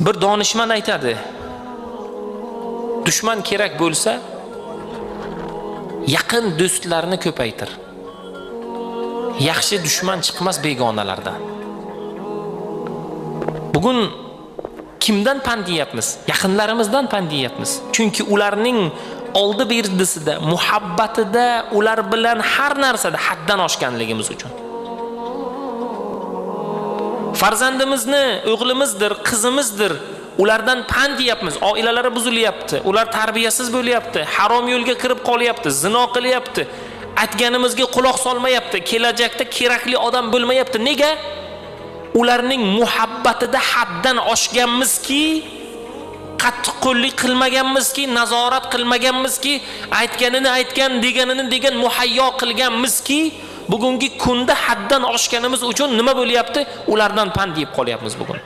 Bir donishmand aytadi: dushman kerak bo'lsa, yaqin do'stlarni ko'paytir. Yaxshi dushman chiqmas begonalardan. Bugun kimdan pand yeyapmiz? Yaqinlarimizdan pand yeyapmiz. Chunki ularning oldi berdisida, muhabbatida, ular bilan har narsada haddan oshganligimiz uchun. Farzandimizni, o'g'limizdir, qizimizdir, ulardan pand yeyapmiz. Oilalari buzilyapti, ular tarbiyasiz bo'lyapti, harom yo'lga kirib qolyapti, zino qilyapti, aytganimizga quloq solmayapti, kelajakda kerakli odam bo'lmayapti. Nega? Ularning muhabbatida haddan oshganmizki, qattiqqo'llik qilmaganmizki, nazorat qilmaganmizki, aytganini aytgan, deganini degan, muhayyo qilganmizki, bugungi kunda haddan oshganimiz uchun nima bo'lyapti? Ulardan pand yeb qolyapmiz bugun.